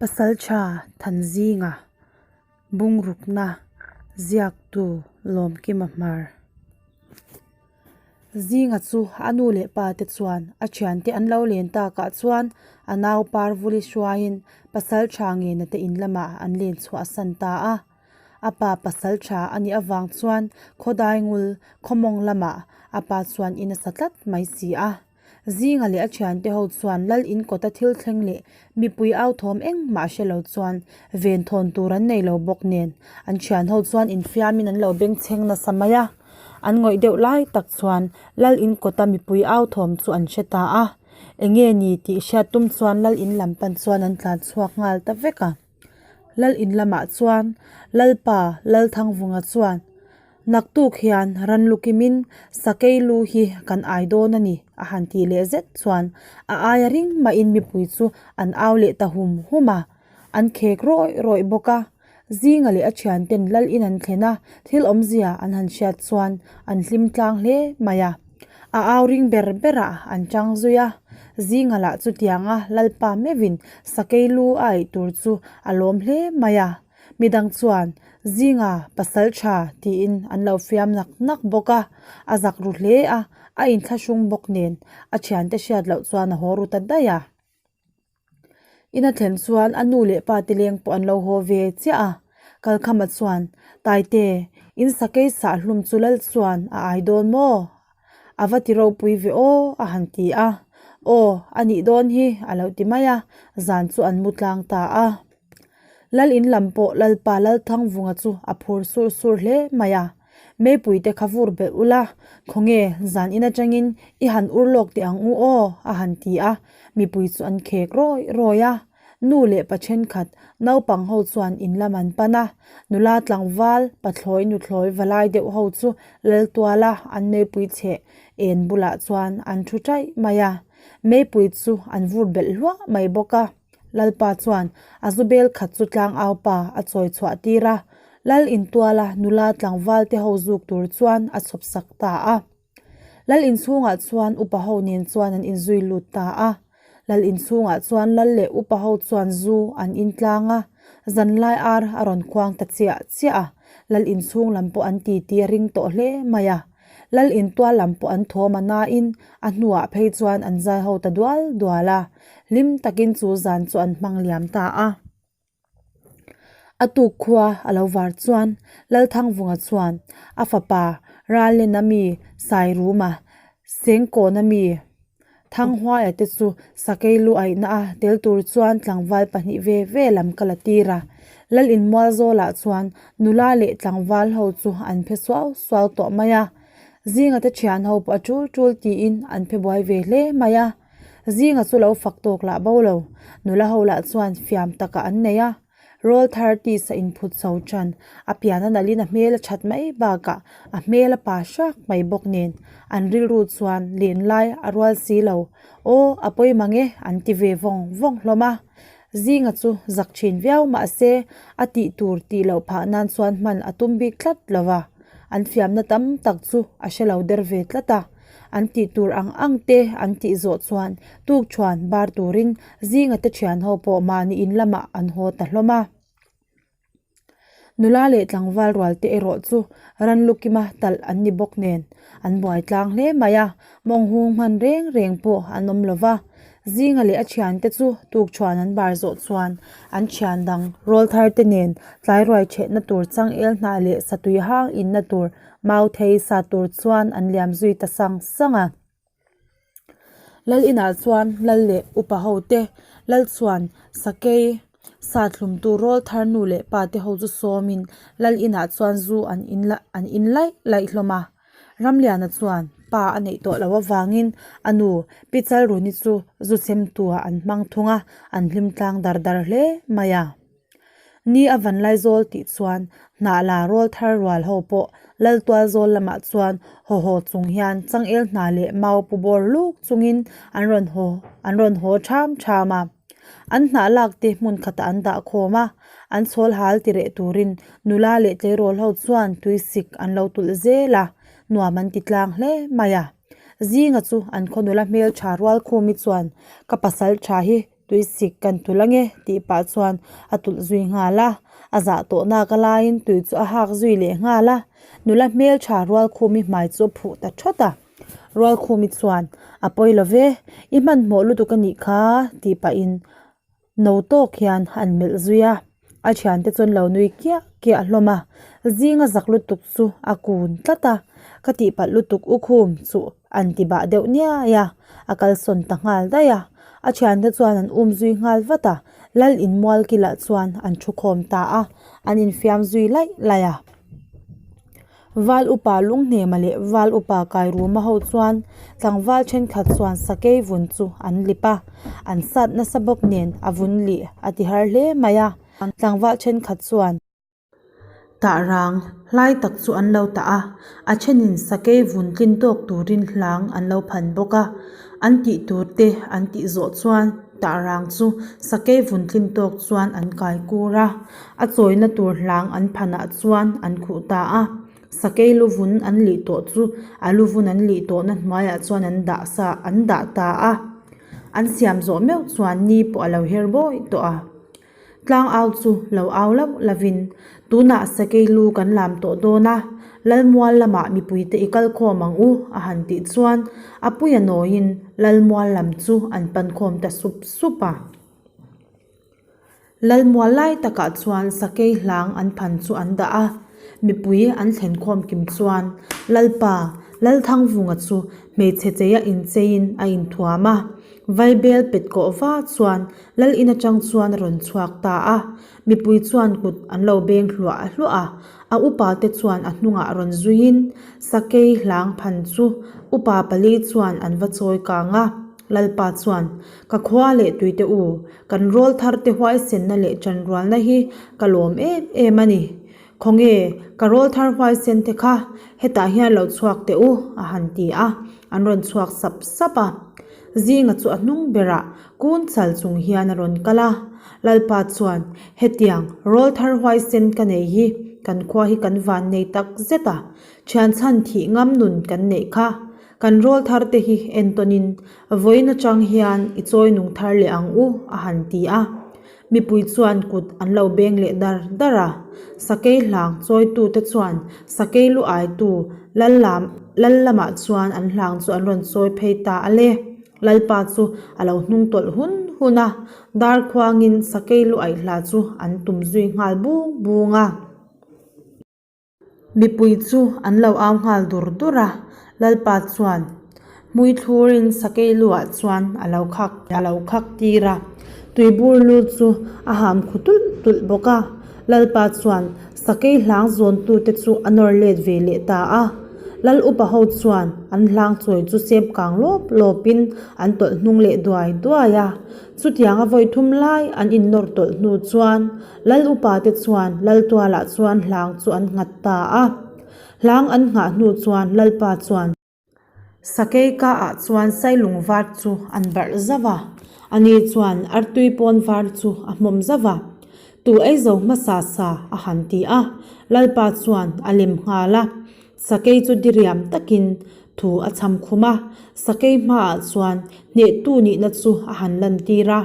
Pasaltha Thanzinga bungrukna ziaktu Lawmkima Hmar. Zinga chu a nu leh pa te chuan a thiante an lo len takah chuan a nau Parvuli hruaiin Pasaltha ngena te in lamah an len chhuah san ta a. A pa Pasaltha a nih avang chuan Khawdaingul khawmawng lamah a pa chuan in a sa tlat mai si a. Zinga leh a thiante ho chuan lal in kawta thil thleng leh mipui au thawm engmah hre lo chuan ven thawn tur an nei lo bawk nen an thian ho chuan infiamin an lo bengchheng nasa mai a. An ngawih deuh lai tak chuan lal in kawta mipui au thawm chu an hre ta a, enge ni tih hriat tum chuan lal in lam pan chuan an tlan chhuak nghal ta vek a. Lal in lamah chuan Lalpa Lalthangvunga chuan Naktuk hian ran lukimin sakei lu hi kan ai dawn a ni a han tih leh zet chuan a aia ring mahin mipui chu an au leh ta hum hum a, an khek rawih rawih bawk a. Zinga leh a thianten lal in an thlen a, thil awmzia an han hriat chuan an hlim tlang hle mai a. A au ring ber berah an chang zui a, Zinga lah chutianga Lalpa meuhin sakei lu a aih tur chu a lawm hle mai a. Midang chuan, Zinga, pasal tha, tiin an lo fiam nak nak bawk a. A zak ru hle a, a inthlahrung bawk nen a thiante hriat loh chuan a haw ru ta daih a. Ina thlen chuan a nu leh pa te leng pawh an lo haw ve chiah a. Kalkhama chuan, Taite, in sakei sah hlum chu lal chuan a ai dawn maw? A va ti ropui ve aw a han ti a, Aw, a nih dawn hi a lo ti mai a, zan chu an mu tlang ta a. Lal in lam pawh Lalpa Lalthangvunga chu a phur sur sur hle mai a, Meipui te kha vur belh ula, khawnge zan in atangin i han ur lawk teh ang u aw a han ti a, mipui chu an khek rawi rawi a. Nu leh pa thenkhat naupang ho chuan in lam an pan a, nula tlangval, pathlawi nuthlawi valai deuh ho chu Laltuala an meipui chheh en bulah chuan an thu taih mai a, meipui chu an vur belh hluah mai bawk a. Lalpa chuan a zu bel khat chu tlangau pa a chawi chhuah tir a, Lal intuala nula tlangval te ho zuk tur chuan a chhawp sak ta a. Lal inchhungah chuan upa ho nen chuan an inzui lut ta a. Lal inchhungah chuan lal leh upa ho chuan zu an intlang a, zanlai ar a rawn khuang ta chiah chiah a, lal inchhung lam pawh an titi a ring tawh hle mai a. Lal intual lam pawh an thawm a nain a hnuah phei chuan an zai ho ta dual dual a, hlim takin chu zan chu an hmang liam ta a. A tuk khua a lo var chuan Lalthangvunga chuan a fapa Ralena mi Sairuma, Sengkawna mi Thanghuaia te chu sakei lu aihna a tel tur chuan tlangval pahnih ve ve lam ka la tir a. Lal inmualzawlah chuan nula leh tlangval ho chu an phe suau suau tawh mai a. Zinga te thian ho pawh a tul tul tiin an phe buai ve hle mai a. Zinga chu lo fak tawk lah bo lo, nula ho lah chuan fiam takah an nei a. Rawl thar tisa inphut chho ṭan, a pian a nalhin a hmel a ṭhat mai bakah a hmel a pa hrak mai bawk nen an rilru chuan len lai a rual si lo. Aw, a pawi mang e, an ti ve vawng vawng hlawm a. Zinga chu zak ṭhin viau mah se a tih tur tih loh phah nan chuan hman a tum bik tlat lo va. An fiamna tam tak chu a hre lo der ve tlat a. An tih tur ang ang te an tih zawh chuan tukṭhuan bar turin zinga te ṭhian ho pawh mahni in lamah an haw ta hlawm a. Nula leh tlangval rual te erawh chu ran lukima talh an ni bawk nen an buai tlang hle mai a, mawng hung hman reng reng pawh an awm lo va. Zinga leh a thiante chu tukṭhuan an bar zawh chuan an thian dang rawl thar te nen tlairuai chhehna tur changel hnah leh satui hang inna tur mau thei sa tur chuan an liam zui ta sang sang a. Lal inah chuan lal leh upa ho te lal chuan sakei sa thlum tu rawl thar nu leh pa te ho chu sawmin lal inah chuan zu an in la an in laih laih hlawm a. Ramliana chuan pa a neih tawh loh avangin a nu Pi Chalruni chu zu chhem tuah an hmang thung a, an hlim tlang dar dar hle mai a. Ni a van lai zawl tih chuan hnah la rawl thar rual ho pawh Laltual zawl lamah chuan haw haw chung hian changel hna leh mau pu bawr luk chungin an rawn haw an rawn haw ṭham ṭham a. An hnah lak te hmun khatah an dah khawm a, an chhawl hal ti reh turin nula leh tleirawl ho chuan tui sik an lo tulh zel a, nuam an ti tlang hle mai a. Zinga chu an khaw nula hmelṭha rual khumi chuan ka pasal ṭha hi. Tuisik kan tulh ange tih pah chuan a tulh zui nghal a, a zah tawh nak a laiin tui chu a hak zui leh nghal a, nula hmeltha Rualkhumi hmai chu a phuh ta thawt a. Rualkhumi chuan, A pawi lo ve, i hmanhmawh lutuk a nih kha tih pahin no tawk hian an melh zui a, a thiante chuan lo nui kiah kiah hlawm a, zinga zak lutuk chu a kun tlat a, ka tihpalh lutuk u khum chu an ti bah deuh niai a, a kalsawn ta nghal daih a, a thiante chuan an um zui nghal vat a, lal in mual kilah chuan an thu khawm ta a, an infiam zui laih laih a. Val upa Lunghnema leh Val upa Kairuma ho chuan tlangval thenkhat chuan sakei vun chu an lip a, an sat nasa bawk nen a vun lih a ti har hle mai a. Tlangval thenkhat chuan tah rang hlai tak chu an lo tah a, a thenin sakei vun tlin tawk turin hlang an lo phan bawk a, an tih tur te an tih zawh chuan tah rang chu sakei vun tlin tawk chuan an kai kur a. A chawina tur hlang an phanah chuan an khuh ta a, sakei lu vun an lih tawh chu a lu vun an lih tawhna hnuaiah chuan an dah sa an dah ta a, an siam zawh meuh chuan ni pawh a lo her bawi tawh a. Tlang au chu lo au lauh lovin tunah sakei lu kan lam tawh dawn a, Lalmual lamah mipuite i kal khawm ang u a han tih chuan a puia nawiin Lalmual lam chu an pan khawm ta sup sup a. Lalmual lai takah chuan sakei hlang an phan chu an dah a, mipui an thlen khawm kim chuan Lalpa, Lalthangvunga chu hmeichhe cheia incheiin a inthuam a, Vaibel pet kawh va chuan Lal in atang chuan a rawn chhuak ta a, mipui chuan kut an lo beng hluah hluah a, a upa te chuan a hnungah rawn zuiin sakei hlang phan chu upa pali chuan an va chawi kang a. Lalpa chuan, Ka khua leh tuite u, kan rawl thar te huaisenna leh chanrualna hi ka lawm em em a ni. Khawnge, ka rawl thar huaisen te kha hetah hian lo chhuak teh u, a han ti a, an rawn chhuak sap sap a. Zinga chu a hnung berah kun chal chung hian a rawn kal a. Lalpa chuan, Hetiang, rawl thar huaisen ka nei hi kan khua hi kan van nei tak zet a, thian chhan thih ngam nun kan neih kha. Kan rawl thar te hi entawnin vawiin atang hian i chawi nung thar leh ang u a han ti a. Mipui chuan kut an lo beng leh dar dar a. Sakei hlang chawitute chuan sakei lu aitu lal lam lal lamah chuan an hlang chu an rawn chawi phei ta a le. Lalpa chu a lo hnung tawlh hun hun a, dar khuangin sakei lu aih hla chu an tum zui nghal bung bung a. Mipui chu an lo au nghal dur dur a, Lalpa chuan hmui thlurin sakei luah chuan a lo khak a lo khak tir a, tuibur lu chu a ham khu tulh tulh bawk a, Lalpa chuan sakei hlang zawntute chu a nawr let ve leh ta a, Lal upa ho chuan an hlang chawi chu sep kang lawp lawpin an tawlh hnung leh duai duai a, chutianga vawi thum lai an innawr tawlh hnu chuan Lal upate chuan Laltualah chuan hlang chu an nghat ta a. Hlang an nghah hnu chuan Lalpa chuan. Sakei kaah chuan sailung var chu an barh zauh a, ani chuan artui pawn var chu a hmawm zauh a. Tu ei zo hmasa sa a han ti a, Lalpa chuan a lem nghal a. Sakei chu diriam takin thu a chham khum a, sakei hmaah chuan hnehtu nihna chu a han lantir a.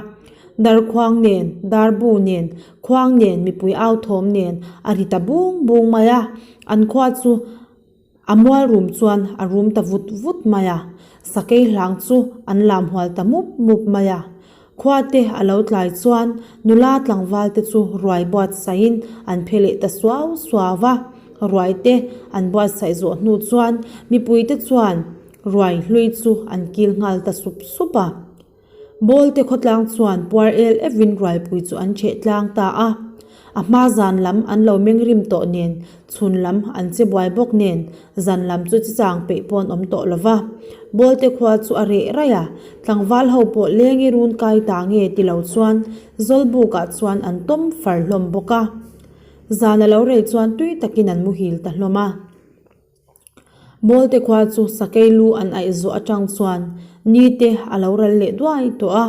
Darkhuang nen, darbu nen, khuang nen, mipui au thawm nen a ri ta bung bung mai a, an khua chu a mual rum chuan a rum ta vut vut mai a, sakei hlang chu an lam hual ta mup mup mai a. Khua te a lo tlai chuan nula tlangval te chu ruai buatsaihin an phe leh ta suau suau va, ruai te an buatsaih zawh hnu chuan mipui te chuan ruai hlui chu an kil nghal ta sup sup a. Bawl te khawtlang chuan puar el evin ruaipui chu an chheh tlang ta a. A hma zan lam an lo meng rim tawh nen, chhun lam an che buai bawk nen, zan lam chu chichang peih pawh an awm tawh lo va. Bawl te khua chu a reh raih a, tlangval ho pawh leng i run kai ta nge ti lo chuan Zawlbukah chuan an tawm far hlawm bawk a. Zan a lo rei chuan tui takin an muhil ta hlawm a. Bawlte khua chu sakei lu an aih zawh atang chuan ni te a lo ral leh duai tawh a,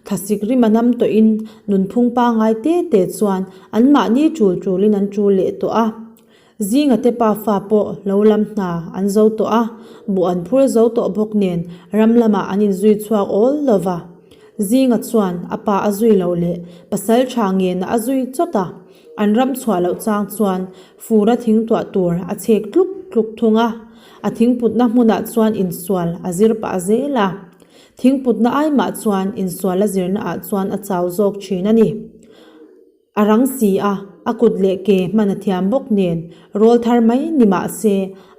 thlasik rim a nam tawhin nunphung pangai te te chuan anmahni tul tulin an tul leh tawh a. Zinga te pafa pawh lo lam hna an zo tawh a, buh an phur zo tawh bawk nen ram lamah an inzui chhuak awl lo va. Zinga chuan a pa a zui loh leh pasalṭha ngena a zui chawt a, an ram chhuah loh chang chuan fura thingtuah tur a chhek tluk tluk thung a, a thingputna hmunah chuan insual a zir pah zel a. Thingputna ai mah chuan insual a zirna ah chuan a chau zawk thin a ni. A rang si a, a kut leh ke hman a thiam bawk nen rawl thar mai ni mah se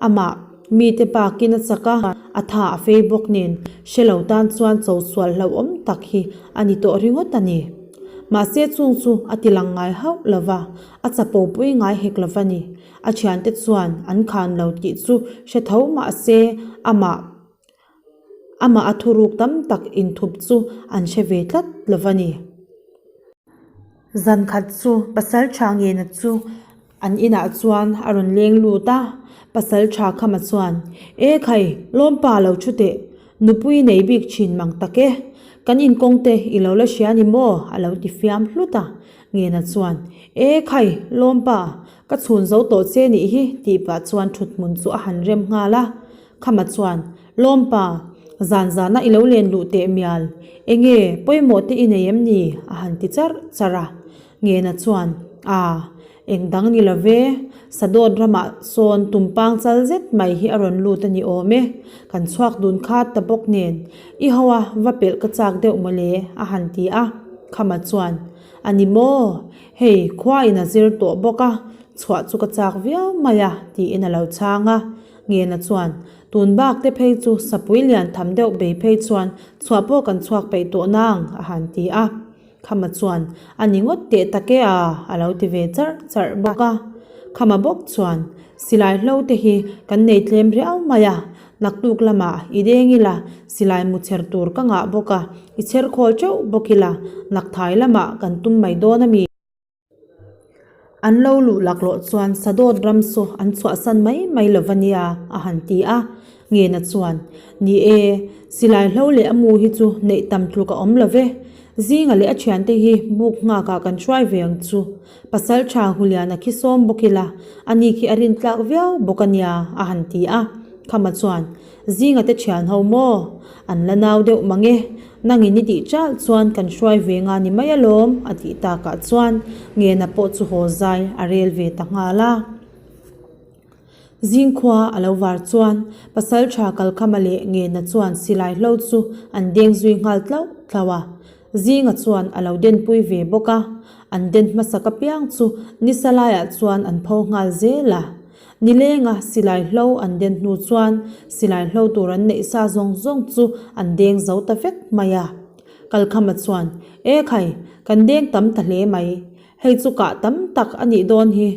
amah mite bakin a chak a, a tha a fei bawk nen hre lo tan chuan cho sual hlauhawm tak hi a ni tawh ringawt a ni. Mahse chung chu a ti lang ngai hauh lo va, a chapo pui ngai hek lo va ni. A thiante chuan an khan lo tih chu hre tho mah se amah Amah a thuruk tam tak inthup chu an hre ve tlat lo va ni. Zan khat chu pasal tha ngena chu an inah chuan a rawn leng lut a, pasal tha khama chuan, E khai, lawmpa lo thu teh, nupui nei bik thin mang tak e, kan inkawng te i lo la hria ni maw? a lo ti fiam hlut a. Ngena chuan, E khai, lawmpa, ka chhun zo tawh che nih hi, tih pah chuan thuthmun chu a han rem nghal a. Khama chuan, Lawmpa, zan zana i lo len luh teh mial, enge pawimawh te i nei em ni? a han ti charh charh a. Ngena chuan, Aa, eng dang ni lo ve, Sadawt ramah sawn tumpang chal zet mai hi a rawn lut a ni awm e, kan chhuak dun khat ta bawk nen, i ho a, va pelh ka chak deuh mawle, a han ti a. Khama chuan, A ni maw, hei khua in a zir tawh bawk a, chhuah chu ka chak viau mai a, tiin a lo chhang a. Ngena chuan, Tun bak te phei chu sapui lian tham deuh bei phei chuan chhuah pawh kan chhuak peih tawh nang, a han ti a. Khama chuan, A ni ngawt teh tak e a, a lo ti ve charh charh bawk a. Khama bawk chuan, Silai hlo te hi kan nei tlem riau mai a, naktuk lamah i deng ila, silai mu chher tur ka ngah bawk a, i chher khawl teuh bawk ila, nakthai lamah kan tum mai dawn a mi? An lo luh laklawh chuan Sadawt ram chu an chhuahsan mai mai lo va nia, a han ti a. Ngena chuan, Ni e, silai hlo leh a mu hi chu neih tam tluk a awm lo ve. Zinga leh a thiante hi buk nghakah kan hruai ve ang chu. Pasal tha Huliana khi sawm bawk ila, ani khi a rintlak viau bawk a nia, a han ti a. Khama chuan, Zinga te thian ho maw? An la nau deuh mang e. Nangin i tih chal chuan kan hruai ve nga ni mai alawm, a tih takah chuan Ngena pawh chu haw zai a rel ve ta nghal a. Zingkhua a lo var chuan Pasaltha Kalkhama leh Ngena chuan silai hlo chu an deng zui nghal tlauh tlauh a. Zinga chuan a lo denpui ve bawk a, an den hmasak apiang chu nisa laiah chuan an pho nghal zel a. Nilenga silai hlo an den hnu chuan silai hlo tur an neih sa zawng zawng chu an deng zo ta vek mai a. Kalkhama chuan, E khai, kan deng tam ta hle mai. Hei chu kah tam tak a nih dawn hi.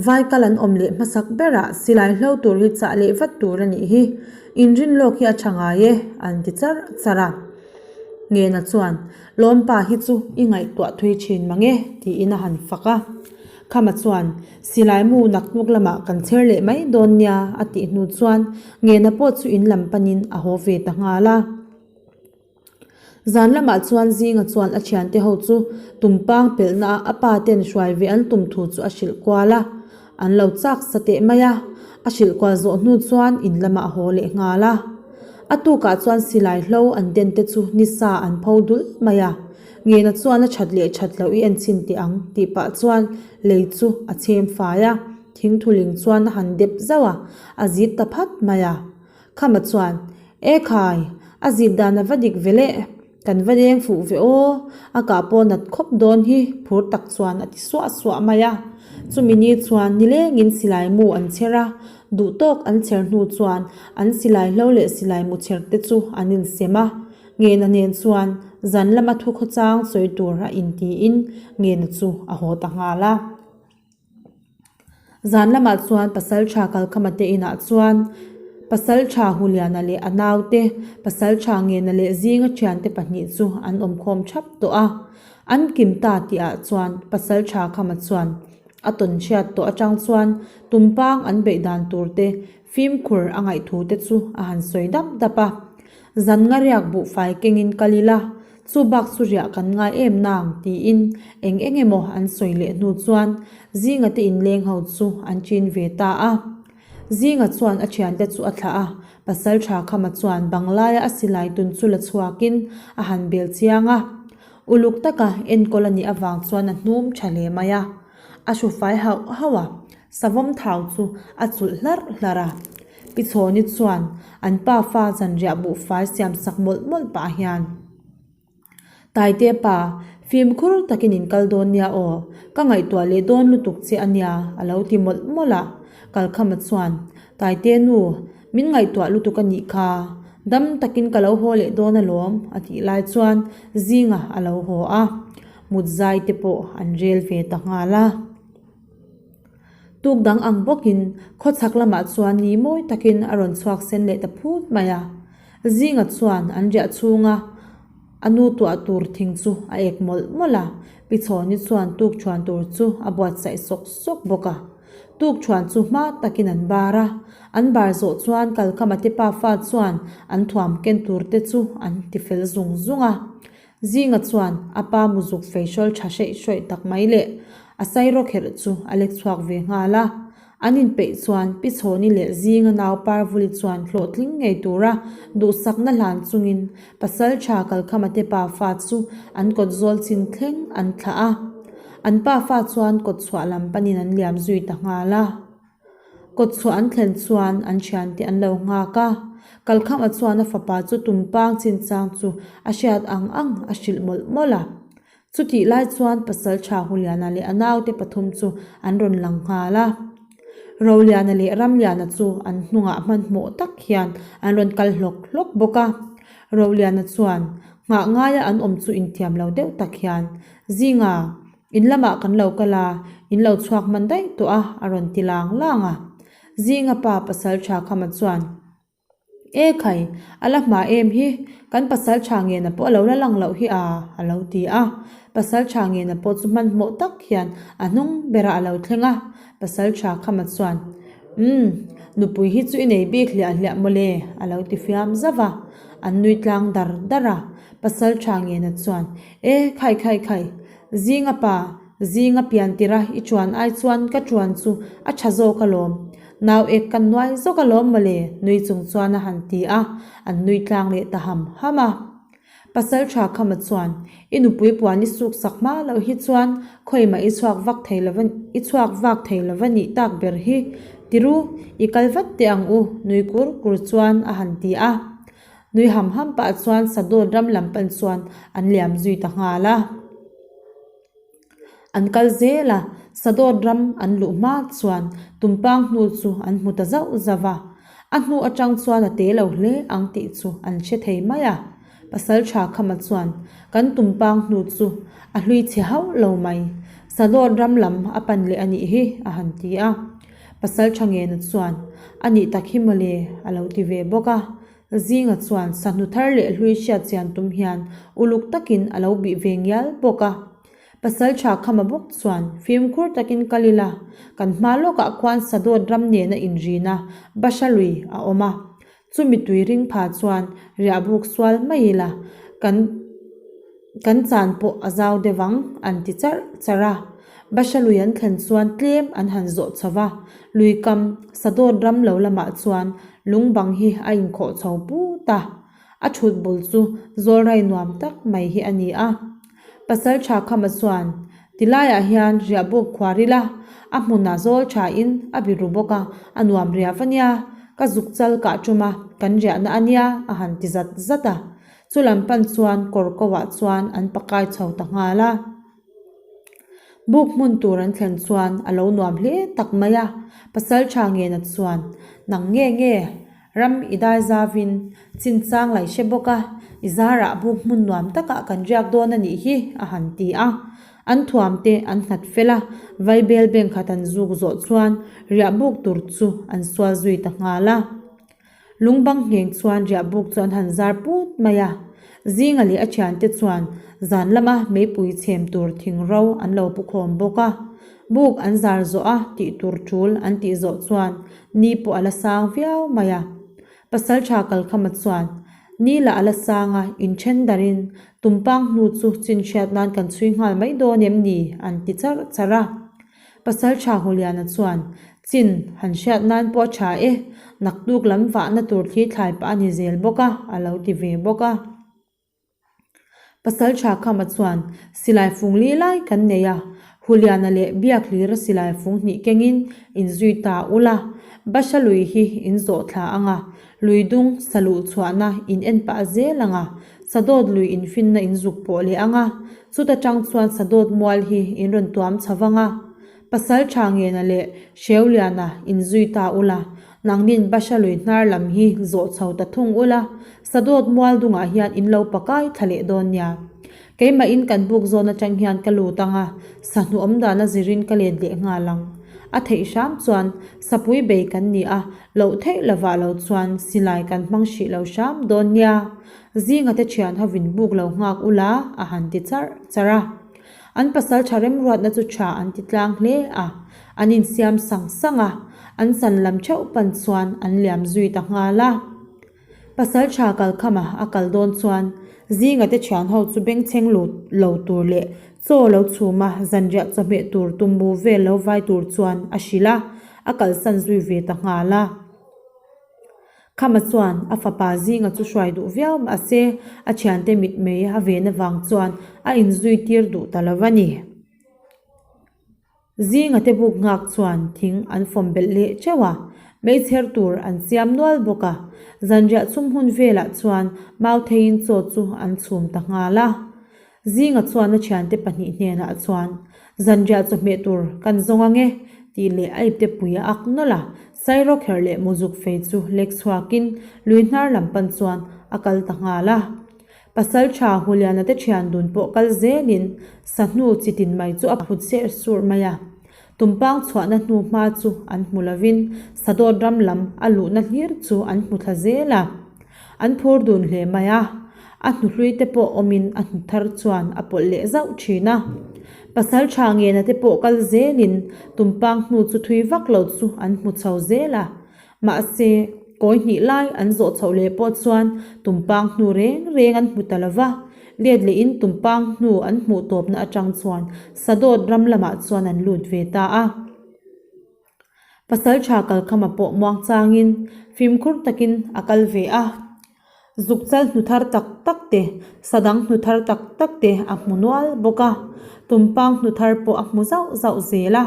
Vai kal an awm leh hmasak berah silai hlo tur hi chah leh vat tur a nih hi. Inrin lawk hi a tha ngai e, an ti charh charh a. Ngena chuan, Lawmpa hi chu i ngaihtuah thui thin mang e, tiin a han fak a. Khama chuan, Silai mu nakhnuk lamah kan chher leh mai dawn nia, a tih hnu chuan Ngena pawh chu in lam panin a haw ve ta nghal a. Zan lamah chuan Zinga chuan a thiante ho chu tumpang pelhna a a pa ten hruai ve an tum thu chu a hrilh kual a, an lo chak sa teh mai a, a hrilh kual zawh hnu chuan in lamah a haw leh nghal a. A tukah chuan silai hlo an den te chu nisa an pho dul mai a, Ngena chuan a that leh that loh i en chhin teh ang tih pah chuan lei chu a chhem fai a, thingthuling chuan a han dep zauh a, a zit ta phat mai a. Khama chuan, E khai, a zit dan a va dik ve leh, kan va deng fuh ve aw, a kah pawh nat khawp dawn hi, phur tak chuan a ti suah suah mai a. Chumi ni chuan nilengin silai mu an chher a, duh tawk an chher hnu chuan an silai hlo leh silai mu chher te chu an insem a. Ngena nen chuan zan lama thu khawchang sawi tur a intiin Ngena chu a haw ta nghal a. Zan lamah chuan Pasaltha Kalkhama te inah chuan Pasaltha Huliana leh a naute, Pasaltha Ngena leh Zinga thiante pahnih chu an awmkhawm thap tawh a. An kim ta tihah chuan Pasaltha Khama chuan a tawn chhiat tawh atang chuan tumpang an beih dan tur te fimkhur a ngaihthu te chu a han sawi dap dap a. Zan nga riak buhfai kengin kal ila, Chu bak chu riah kan ngai em nang tiin eng eng emaw an sawi leh hnu chuan zinga te inleng ho chu an chin ve ta a. Zinga chuan a thiante chu a thlah a, Pasaltha Khama chuan banglaia a silai tun chu la chhuakin a han bel chiang a. Uluk taka enkawl a nih avang chuan a hnum tha hle mai a. A hru fai hauh hauh a, savawm thau chu a chulh hlarh hlarh a. Pi Chhawni chuan an pa fa zanriah buhfai siam sak mawlh mawlh pah hian, Taite pa, fimkhur takin in kal dawn nia aw, ka ngaihtuah leh dawn lutuk che a nia, a lo ti mawlh mawlh a. Kalkhama chuan, Taite nu, min ngaihtuah lutuk a nih kha, dam takin ka lo haw leh dawn alawm, a tih lai chuan Zinga a lo haw a, mut zai te pawh an rel ve ta nghal a. Tuk dang ang bawkin khawchhak lamah chuan ni mawi takin a rawn chhuak sen leh ta phut mai a. Zinga chuan an riah chhunga a nu tuah tur thing chu a ek mawlh mawlh a, Pi Chhawni chuan tuk chhuan tur chu a buatsaih sawk sawk bawk a. Tuk chhuan chu hma takin an bar a, an bar zawh chuan Kalkhama te pafa chuan an thuam ken tur te chu an ti fel zung zung a. Zinga chuan a pa muzuk feihrawl tha hreih hrawih tak mai leh a sairawkherh chu a lek chhuak ve nghal a. An inpeih chuan Pi Chhawni leh Zinga nau Parvuli chuan hlawhtling ngei tura duhsakna hlan chungin Pasaltha Kalkhamate pafa chu an kawt zawl chin thleng an thlah a. An pafa chuan kawt chhuah lam panin an liam zui ta nghal a. Kawt chhuah an thlen chuan an thiante an lo nghak a, Kalkhama chuan a fapa chu tumpang chinchang chu a hriat ang ang a hrilh mawlh mawlh a. Chutih lai chuan Pasaltha Huliana leh a naute pathum chu an rawn lang nghal a. Roliana leh Ramliana chu an hnungah hmanhmawh tak hian an rawn kal hlawk hlawk bawk a. Roliana chuan nghah ngaia an awm chu inthiam lo deuh tak hian, Zinga, In lamah kan lo kal a, in lo chhuak hman daih tawh a, a rawn ti lang lang a. Zinga pa pasal tha Khama chuan, E khai, a la hma em hi, kan pasal tha ngena pawh a lo la lang loh hi a, a lo ti a. Pasal tha ngena pawh chu hmanhmawh tak hian a hnung berah a lo thleng a. Pasal tha Khama chuan, Umm, nupui hi chu i nei bik hliah hliah mawle, a lo ti fiam zauh a. An nui tlang dar dar a. Pasal tha ngena chuan, E khai khai khai, Zinga pa, zinga pian tira i chuan ai chuan ka chuan chu a tha zawk alawm. Nau ek kan nuai zawk alawm mawle, nui chung chuan a han ti a, an nui tlang leh ta ham ham a. Pasal tha Khama chuan, I nupui puan i suk sak hma loh hi chuan khawimah i chhuak vak thei lo i chhuak vak thei lo va nih tak ber hi. Tiru, i kal vat teh ang u, nui kur kur chuan a han ti a. Nui ham ham pah chuan Sadawt ram lam pan chuan an liam zui ta nghal a. An kal zel a, Sadawt ram an luh hma chuan Tumpang hnu chu an hmu ta zauh zauh a. A hnu atang chuan a te lo hle ang tih chu an hre thei mai a. Pasaltha Khama chuan kan Tumpang hnu chu a hlui chhe hauh lo mai. Sadawt ram lam a pan leh a nih hi a han ti a. Pasaltha Ngena chuan a nih tak hi mawle a lo ti ve bawk a. Zinga chuan sahnu thar leh hlui hriat chian tum hian uluk takin a lo bih ve ngial bawk a. Pasaltha Khama bawk chuan fimkhur takin kal ila, kan hma lawkah khuan Sadawt ram nena inrina Basha lui a awm a. Chumi tui ring pha chuan riahbuk sual mai ila, kan kan chan pawh a zau deuh ang an ti charh charh a. Basha lui an thlen chuan tlem an han zawh chho va, lui kam Sadawt ram lo lamah chuan lung bang hi a inkhawh chho put a, a thut bul chu zawlrai nuam tak mai hi a ni a. Pasal tha Khama chuan, Tilaiah hian riahbuk khuar ila, a hmunah zawl thain a biru bawk a, a nuam riah va nia, ka zuk chal kah tum a, kan riahna a nia, a han ti zat zat a. Chu lam pan chuan kawr ko ah chuan an pakai chho ta nghal a. Buk hmun tur an thlen chuan a lo nuam hle tak mai a, Pasaltha Ngena chuan, Nang nge nge, ram i dai zavin chinchang lai hre bawk a, i zarah buk hmun nuam takah kan riak dawn a nih hi, a han ti a. An thuam te an nghat fel a, vaibel beng khat an zuk zawh chuan riah buk tur chu an sual zui ta nghal a. Lungbang ngheng chuan riahbuk chu an han zar put mai a, Zinga leh a thiante chuan zan lama meipui chhem tur thing ro an lo pu khawm bawk a. Buk an zar zawh a tih tur tul an tih zawh chuan ni pawh a la sang viau mai a. Pasaltha Kalkhama chuan ni lah a la sang a, inthen darin tumpang hnu chu chinhriat nan kan chhui nghal mai dawn em ni? an ti charh charh a. Pasaltha Huliana chuan. Chin han hriat nan pawh a tha e, naktuk lam vahna tur thli thlai pah a ni zel bawk a, a lo ti ve bawk a. Pasaltha Khama chuan, Silai fung li lai kan nei a, Huliana leh Biakhlira silai fung hnih kengin inzui ta ula, Basha lui hi in zawh thla ang a, lui dung sa luh chhuahna in en pah zel ang a, Sadawt lui infinna in zuk pawh leh ang a, chuta tang chuan Sadawt mual hi in rawn tuam chho vang a. Pasaltha Ngena leh Hreuliana inzui ta ula, nangnin Basha lui hnar lam hi zawh chho ta thung ula, Sadawt mual dungah hian in lo pakai thla leh dawn nia. Keimahin kan buk zawn atang hian ka lut ang a, sahnu awm dana zirin ka let leh nghal ang. A theih hram chuan sapui bei kan ni a, loh theih lovah lo chuan silai kan hmang hrih lo hram dawn nia. Zinga te thian hovin buk lo nghak ula a han ti charh charh a. An pasal tha remruatna chu tha an ti tlang hle a, an insiam sang sang a, an san lam theuh pan chuan an liam zui ta nghal a. Pasal tha kalkhama a kal dawn chuan zinga te thian ho chu bengchheng lut lo tur leh chaw lo chhuma zanriah chawhmeh tur tumbu vel lo vai tur chuan a hrilh a, a kalsan zui ve ta nghal a. Khama chuan a fapa zinga chu hruai duh viau mahse a thiante mitmei a ven avang chuan a inzui tir duh ta lo a ni. Zinga te buk nghak chuan thing an fawm belh leh teuh a, meichher tur an siam nual bawk a, zanriah chhum hun velah chuan Mautheiin chaw chu an chhum ta nghal a. Zinga chuan a thiante pahnih hnenah chuan, Zanriah chawhmeh tur kan zawng ang e, tih leh a ipte pui a ak nawlh a, Sairawkherh leh muzuk fei chu lek chhuakin lui hnar lam pan chuan a kal ta nghal a. Pasaltha Huliana te thian dun pawh kal zelin sahnu chitin mai chu a phut serh surh mai a. Tumpang chhuahna hnu hma chu an hmu lovin Sadawt ram lam a luhna hlir chu an hmu thla zel a. An phur dun hle mai a, a hnuhlui te pawh awmin a hnu thar chuan a pawlh leh zauh thin a. Pasal tha ngena te pawh kal zelin tumpang hnu chu thui vak lo chu an hmu chho zel a. Mahse, kawi hnih lai an zawh chhoh leh pawh chuan tumpang hnu reng reng an hmu ta lo va, let lehin tumpang hnu an hmuh tawpna atang chuan Sadawt ram lamah chuan an lut ve ta a. Pasaltha kalkhama pawh muang changin fimkhur takin a kal ve a. Zukchal hnu thar tak tak te, sadang hnu thar tak tak te a hmu nual bawk a, tumpang hnu thar pawh a hmu zauh zauh zel a.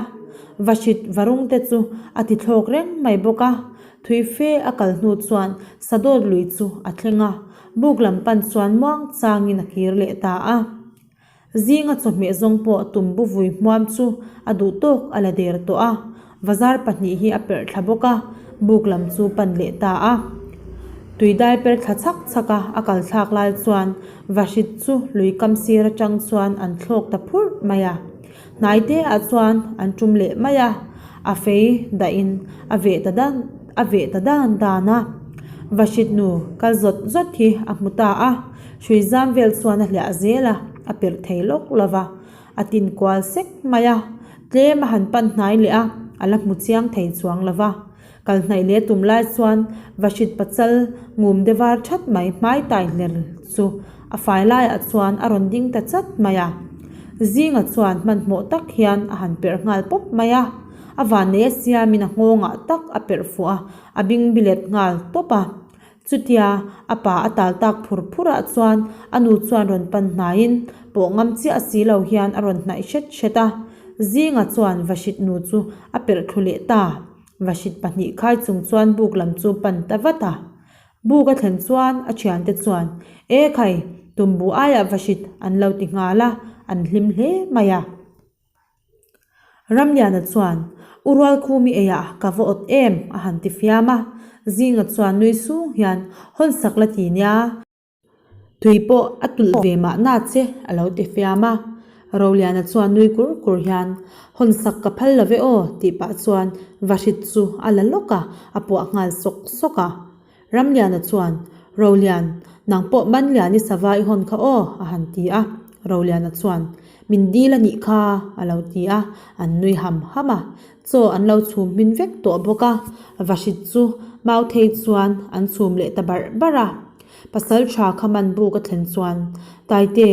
Vahrit varung te chu a ti thlawk reng mai bawk a, thui fe a kal hnu chuan Sadawt lui chu a thleng a, buk lam pan chuan muang changin a kir leh ta a. Zinga chawhmeh zawng pawh tumbu vui hmuam chu a duh tawk a la der tawh a, bazar pahnih hi a perh thla bawk a, buk lam chu pan leh ta a. Tui dai per thla chhak chhak a a kal thlak lai chuan vahrit chu lui kam sir atang chuan an thlawk ta phurh mai a. Hnai te ah chuan an tum leh mai a, a fei dah in a veh ta dan a veh ta dan dan a. Vahrit nu kal zawt zawt hi a hmu ta a. Hrui zam vel chuan a hliah zel a, a perh thei lawk lo va, a tin kual sek mai a, tlem a han pan hnai leh a, a la hmu chiang thei chuang lo va. Kal hnaih leh tum lai chuan Vahrit pachal ngum de var that mai hmai tai hler chu a fai laiah chuan a rawn ding ta chat mai a. Zinga chuan hmanhmawh tak hian a han perh nghal pawp mai a, a vannei a siamin a nghawngah tak a perh fuh a, a bingbilet nghal tawp a. Chutia a pa a tal tak phur phur ah chuan a nu chuan rawn pan hnaiin pawh ngam chiah si lo hian a rawn hnaih hret hret a. Zinga chuan Vahrit nu chu a perh thlu leh ta. Vahrit pahnih khai chung chuan buk lam chu pan ta vat a. Buk a thlen chuan a thiante chuan, E khai, tumbu aiah Vahrit an lo ti nghal a, an hlim hle mai a. Ramliana chuan, U Rualkhumi eiah ka va awt em? a han ti fiam a. Zinga chuan nui sung hian, Hawn sak la ti nia. Tui pawh a tulh ve mahna che, a lo ti fiam a. Roliana chuan nui kur kur hian, Hawn sak ka phal lo ve aw, tih pah chuan Vahrit chu a la lawk a, a puah nghal sawk sawk a. Ramliana chuan, Rolian, nang pawh Manliani sava i hawn kha aw, a han ti a. Roliana chuan, Min dil a nih kha, a lo ti a, an nui ham ham a. Chaw an lo chhum hmin vek tawh bawk a, Vahrit chu Mauthei chuan an chhum leh ta barh barh a. Pasal tha kha man buk a thlen chuan, Taite,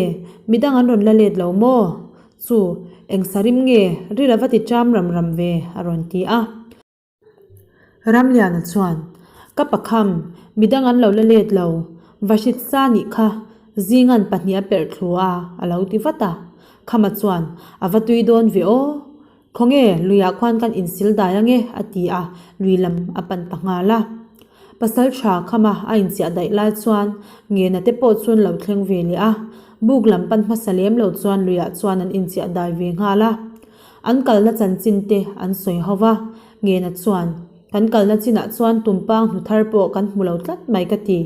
midang an rawn la let lo maw? Chu, eng sarim nge, ril a va ti cham ram ram ve, a rawn ti a. Ramliana chuan, Ka pakham, midang an lo la let lo, Vahrit sa nih kha Zingan pahnih a perh thlu a, a lo ti vat a. Khama chuan, A va tui dawn ve aw. Khawnge, luiah khuan kan insil dai ange, a ti a, lui lam a pan ta nghal a. Pasal tha khama a inchiah daih lai chuan Ngena te pawh chu an lo thleng ve leh a. Buk lam pan hmasa lem lo chuan luiah chuan an inchiah dai ve nghal a. An kalna chanchin te an sawi ho va, Ngena chuan, Kan kalna chinah chuan tumpang hnu thar pawh kan hmu lo tlat mai ka ti.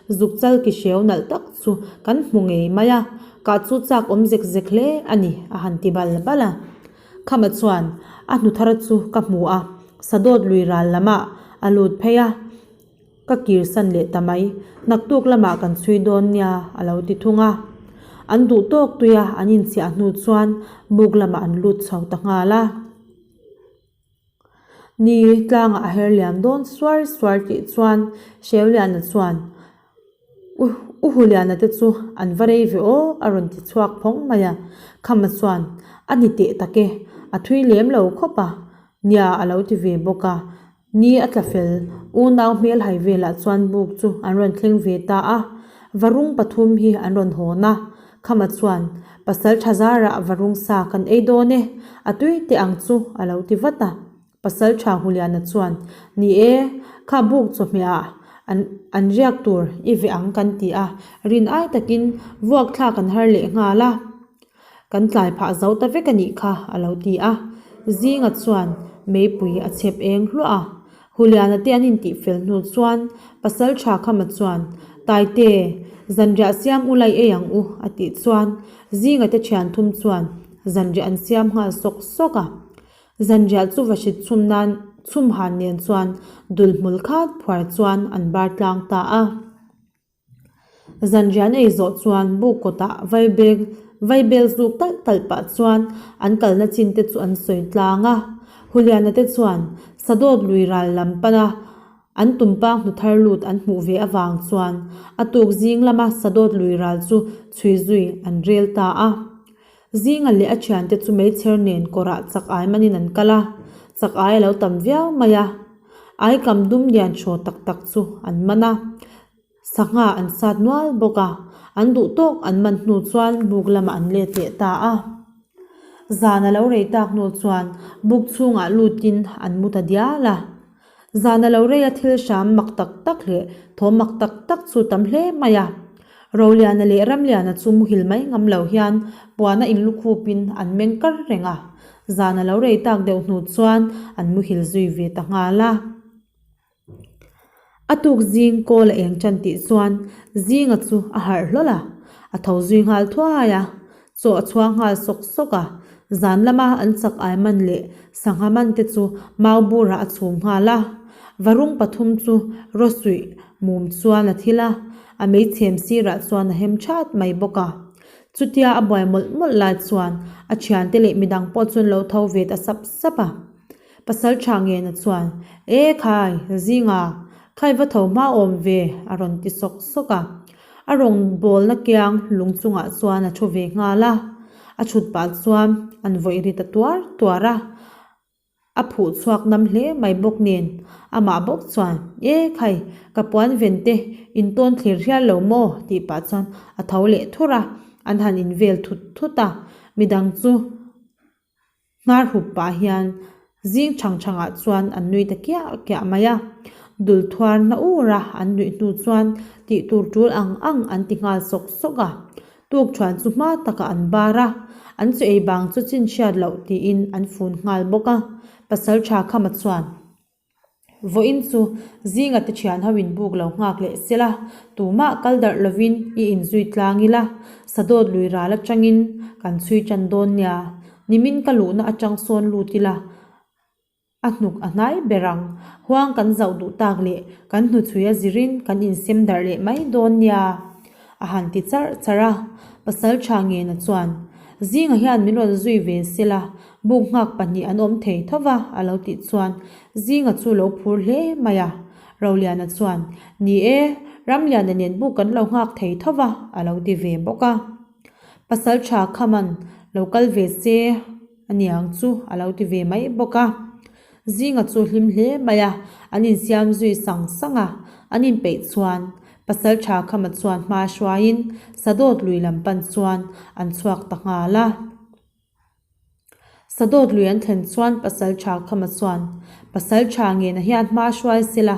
Zuk chal ki hreu nalh tak chu kan hmu ngei mai a, kah chu chak awm zek zek hle a ni, a han ti bal bal a. Khama chuan a hnu thar chu ka hmu a, Sadawt lui ral lamah a lut phei a, ka kirsan leh ta mai. Naktuk lamah kan chhui dawn nia, a lo ti thung a. An duh tawk tuia an inchiah hnu chuan buk lamah an lut chho ta nghal a. Ni tlangah a her liam dawn suar suar tih chuan Hreuliana chuan, U U Huliana te chu an va rei ve aw a rawn ti chhuak phawng mai a. Khama chuan, A ni teh tak e, a thui lem lo khawp a, nia a lo ti ve bawk a. Ni a tla fel, unau hmel hai velah chuan buk chu an rawn thleng ve ta a. Varung pathum hi an rawn hawn a. Khama chuan, Pasal tha zarah varung sa kan ei dawn e, a tui teh ang chu a lo ti vat a. Pasal tha Huliana chuan, Ni e, kha buk chawhmehah an an riak tur i ve ang kan ti a, rin ai takin vuak thlak an har leh nghal a. Kan tlai phah zo ta vek a nih kha, a lo ti a. Zinga chuan meipui a chhep eng hluah a. Huliana te an intih fel hnu chuan Pasal tha Khama chuan, Taite, zanriah siam u lai ei ang u, a tih chuan Zinga te thian thum chuan zanriah an siam nghal sawk sawk a. Zanriah chu va hrit chhum nan chhum han nen chuan dul hmul khat phuar chuan an bar tlang ta a. Zanriah an ei zawh chuan buk kawtah vaibel vaibel zuk talh talh pah chuan an kalna chin te chu an sawi tlang a. Huliana te chuan Sadawt lui ral lam pana an tumpang hnu thar lut an hmuh ve avang chuan a tuk zing lama Sadawt lui ral chu chhui zui an rel ta a. Zinga leh a thiante chu meichher nen kawrah chak ai manin an kal a, chak ai a lo tam viau mai a. Aikam dum lian hraw tak tak chu an man a, sangha an sat nual bawk a, an duh tawk an man hnu chuan buk lamah an let leh ta a. Zan a lo rei tak hnu chuan buk chhungah lutin an mu ta dial a. Zan a lo rei a thil hram mak tak tak leh thawm mak tak tak chu tam hle mai a. Roliana leh Ramliana chu muhil mai ngam lo hian puana inlukhupin an meng kar reng a. Zan a lo rei tak deuh hnu chuan an muhil zui ve ta nghal a. A tuk zing kawl a eng tan tih chuan Zinga chu a harh hlawl a, a tho zui nghal thuai a. Chaw a chhuang nghal sawk sawk a, zan lama an chak ai man leh sangha man te chu mau burah a chhum nghal a. Varung pathum chu rawsuih mum chuan a thil a, a meichhem sirah chuan a hem that mai bawk a. Chutia a buai mawlh mawlh lai chuan a thiante leh midang pawh chuan lo tho ve ta sap sap a. Pasal tha ngena chuan, E khai, Zinga, khai va tho hma awm ve, a rawn ti sawk sawk a. A rawn bawlna kiang lung chungah chuan a thu ve nghal a. A chhut pah chuan an vawih ri ta tuar tuar a. A phuh chhuak nam hle mai bawk nen, amah bawk chuan, E khai, ka puan ven te in tawn thlir hial lo maw? tih pah chuan a tho leh thur a, an han invel thut thut a. Midang chu. Hnar hup pah hian zing chhang chhangah chuan an nui ta kiah kiah mai a, dul thuar na ur a an nuih hnu chuan tih tur tul ang ang an ti nghal sawk sawk a. Tuk thuan chu hma takah an bar a, an chu ei bang chu chin hriat loh tiin an fun nghal bawk a, pasal tha khama chuan. Vawiin chu zinga te thian ho in buk lo nghak leh sela, tumah kal darh lovin i inzui tlang ila, Sadawt lui ral atangin kan chhui tan dawn nia, nimin ka luhna atang sawn lut ila, a hnuk a hnai ber ang, huang kan zauh duh tak leh kan hnuchhui a zirin kan insem darh leh mai dawn nia, a han ti charh charh a, pasal tha ngena chuan Zinga hian min rawn zui ve sela, Buk nghak pahnih an awm thei tho va, a lo tih chuan Zinga chu lo phur hle mai a. Roliana chuan, Ni e, Ramliana nen buk kan lo nghak thei tho va, a lo ti ve bawk a. Pasal tha Khaman lo kal ve se aniang chu a lo ti ve mai bawk a. Zinga chu hlim hle mai a, an insiam zui sang sang a, an inpeih chuan Pasalṭha Khama chuan hma hruaiin Sadawt lui lam pan chuan an chhuak ta nghal a. Sadawt lui an thlen chuan Pasalṭha Khama chuan, Pasalṭha ngena hian hma hruai sela,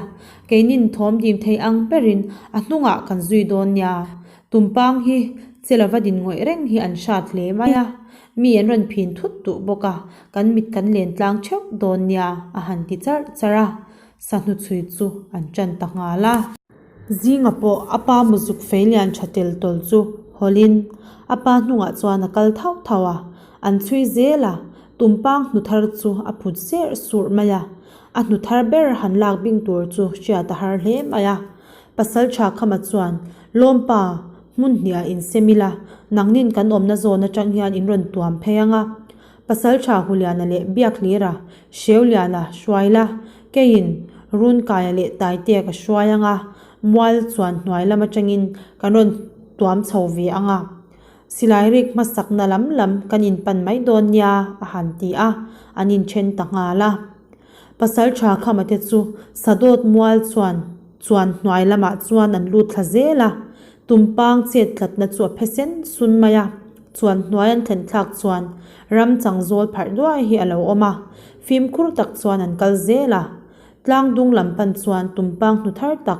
keinin thawm dim thei ang berin a hnungah kan zui dawn nia. Tumpang hi che lova din ngawih reng hi an hrat hle mai a, mi an rawn phin thut duh bawk a, kan mit kan len tlang theuh dawn nia, a han ti charh charh a, sahnu chhui chu an ṭan ta nghal a. Zinga pawh a pa muzuk fei lian tha tel tawl chu hawlin a pa hnungah chuan a kal thauh thauh a, an chhui zel a, tumpang hnu thar chu a phut serh surh mai a, a hnu thar ber han lak bing tur chu hriat a har hle mai a. Pasaltha Khama chuan, Lawmpa, hmun hniah insem ila, nangnin kan awmna zawn atang hian in rawn tuam phei ang a, Pasaltha Huliana leh Biakhlira, Hreuliana hruai la, keiin Runkaia leh Taitea ka hruai ang a, mual chuan hnuai lam atangin kan rawn tuam chho ve ang a. Silai rik hmasakna lam lam kan inpan mai dawn nia, a han ti a, an inthen ta nghal a. Pasaltha Khamate chu Sadawt mual chuan chuan hnuai lamah chuan an lut thla zel a, Tumpang chet tlatna chu a phe sen sun mai a, chuan hnuai an thlen thlak chuan ram chang zawl pharh duai hi a lo awm a, fimkhur tak chuan an kal zel a. Tlang dung lam pan chuan tumpang hnu thar tak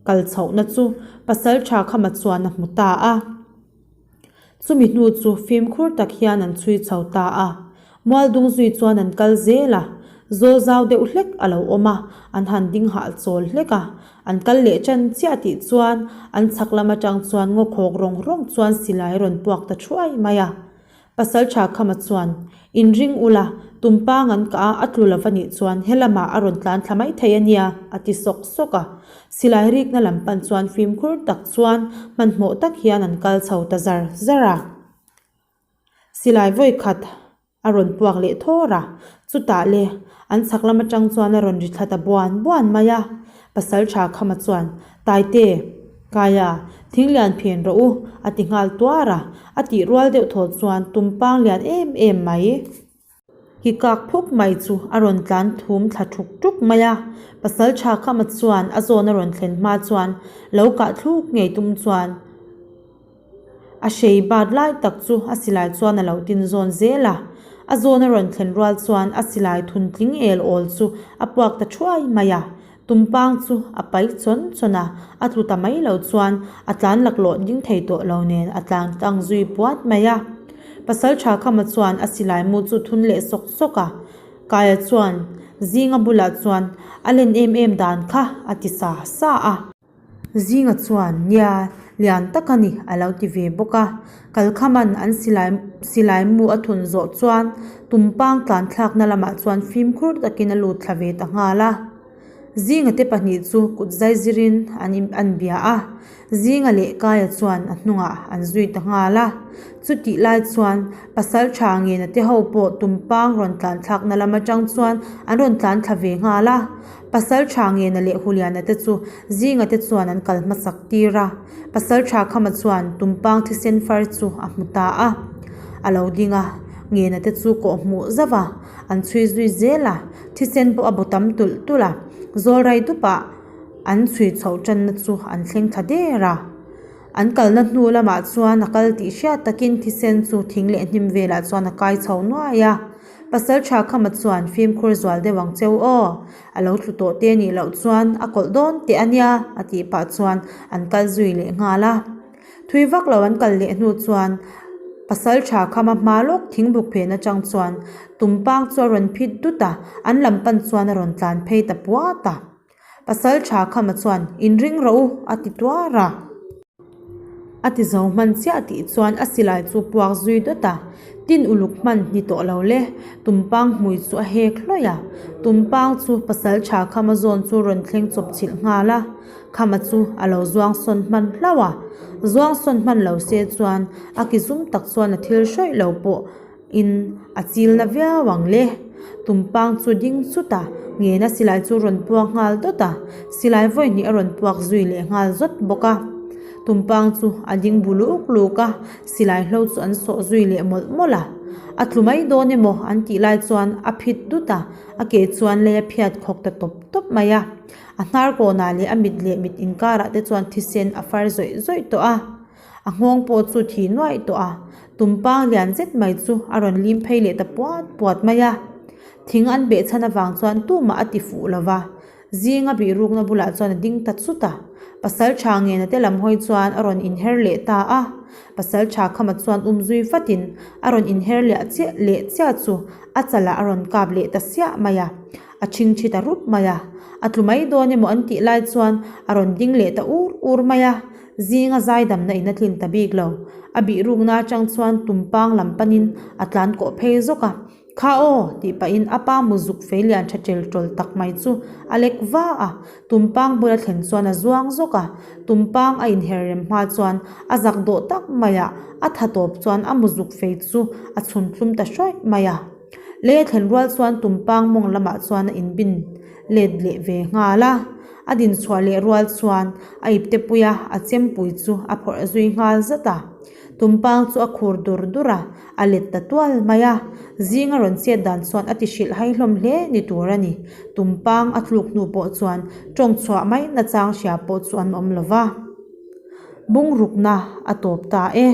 kal chhohna chu pasal tha khama chuan a hmu ta a. Chumi hnu chu fimkhur tak hian an chhui chho ta a. Mual dung zui chuan an kal zel a, zawl zau deuh hlek a lo awm a, an han ding hah chawl hlek a. An kal leh ṭan chiah tih chuan an chhak lam aṭang chuan ngaw khawk rawng rawng chuan silai a rawn puak ta thuai mai a. Pasalṭha Khama chuan, Inring ula, tumpang an kah a, a tlu lo va nih chuan he lamah a rawn tlan thla mai thei a nia, a ti sawk sawk a. Silai rikna lam pan chuan fimkhur tak chuan hmanhmawh tak hian an kal chho ta zar zar a. Silai vawi khat a rawn puak leh thawr a, chutah le an chhak lam atang chuan a rawn ri thla ta buan buan mai a. Pasaltha Khama chuan, Taite, Kaia, thing lian phen rawh u, a ti nghal tuar a, a tih rual deuh thaw chuan tumpang lian em em mai. Ki kak phuk mai chu a rawn tlan thum thla thuk thuk mai a, Pasaltha Khama chuan a zawn a rawn thlen hma chuan lo kah thluk ngei tum chuan, A hrei bat lai tak chu a silai chuan a lo tin zawn zel a, a zawn a rawn thlen rual chuan a silai thun tling el awl chu a puak ta thuai mai a, tumpang chu a pai chawn chawn a, a tlu ta mai lo chuan a tlan laklawh ding thei tawh lo nen a tlan tlang zui puat mai a. Pasaltha Khama chuan a silai mu chu thun leh sawk sawk a, Kaia chuan Zinga bulah chuan a len em em dan kha a ti sa sa a. Zinga chuan, Nia, lian tak a ni, a lo ti ve bawk a. Kalkhaman an silai silai mu a thun zawh chuan tumpang tlan thlakna lamah chuan fimkhur takin a lut thla ve ta nghal a. Zinga te pahnih chu kut zai zirin an in an bia a. Zinga leh Kaia chuan a hnungah an zui ta nghal a. Chutih lai chuan pasal tha ngena te ho pawh tumpang rawn tlan thlakna lam atang chuan an rawn tlan thla ve nghal a. Pasal tha Ngena leh Huliana te chu Zinga te chuan an kal hmasak tir a, Pasal tha Khama chuan Tumpang thisen far chu a hmu ta a. A lo ding a, Ngena te chu kawh hmuh zauh a, an chhui zui zel a, thisen pawh a bu tam tulh tulh a, Zawlrai dupah an chhui chhoh tanna chu an thleng thla der a. An kalna hnu lamah chuan a kal tih hriat takin thisen chu thing leh hnim velah chuan a kai chho nuai a. Pasal tha Khama chuan fimkhur zual deuh ang cheu aw, a lo tlu tawh te nih loh chuan a kawlh dawn teh a nia a tih pah chuan an kal zui leh nghal a. Thui vak lo an kal leh hnu chuan Pasal tha Khama hma lawk thingbuk phen atang chuan tumpang chu a rawn phit dut a, an lam pan chuan a rawn tlan phei ta puat a. Pasal tha Khama chuan, Inring rawh u, a ti tuar a. A ti zo hman chiah tih chuan a silai chu puak zui dawt a, tin uluk hman ni tawh lo le. Tumpang hmui chu a hek hlawih a, Tumpang chu Pasal tha Khama zawn chu rawn thleng chawp chhilh nghal a, Khama chu a lo zuang sawn hman hlauh a. Zuang sawn hman lo se chuan a ki zum tak chuan a thil hrawih lo pawh In a chil na viau ang le. Tumpang chu ding chut a, ngena silai chu rawn puak nghal dawt a, silai vawi hnih a rawn puak zui leh nghal zawt bawk a. Tumpang chu a ding bu luk luk a, silai hlo chu an sawh zui leh mawlh mawlh a. A tlu mai dawn emaw an tih lai chuan a phit dut a, a ke chuan lei a phiat khawk ta tawp tawp mai a. A hnar kawnah leh a mit leh mit inkarah te chuan thisen a far zawih zawih tawh a. A nghawng pawh chu thi nuaih tawh a, tumpang lian zet mai chu a rawn lim phei leh ta puat puat mai a. Thing an beh chhan avang chuan tumah a ti fuh lo va, zinga bihrukna bulah chuan a ding ta chut a. Pasal tha ngena te lam hawi chuan a rawn inher leh ta a, pasal tha khama chuan um zui vatin a rawn inher leh chiah leh chiah chu a chalah a rawn kap leh ta siah mai a. A chhingchhi ta rup mai a, a tlu mai dawn emaw an tih lai chuan a rawn ding leh ta ur ur mai a, zinga zaidamna in a tlin ta bik lo. A bihrukna atang chuan tumpang lam panin a tlan kawh phei zawk a, Kha aw! tih pahin a pa muzuk fei lian tha tel tawl tak mai chu a lek va a, tumpang bula thlen chuan a zuang zawk a, tumpang a inher rem hma chuan a zak dawh tak maiah a tha tawp chuan a muzuk fei chu a chhun thlum ta hrawih mai a. Lei a thlen rual chuan tumpang mawng lamah chuan a inbin let leh ve nghal a, a din chhuah leh rual chuan a ipte pui a, a chempui chu a phawrh zui nghal zat a. Tumpang chu a khur dur dur a, a let ta tual mai a, zing a rawn chet dan chuan a ti hrilh hai hlawm hle ni tur a ni. Tumpang a tluk hnu pawh chuan tawng chhuah mai nachang hria pawh chu an awm lo va. Bungrukna a tawp ta e.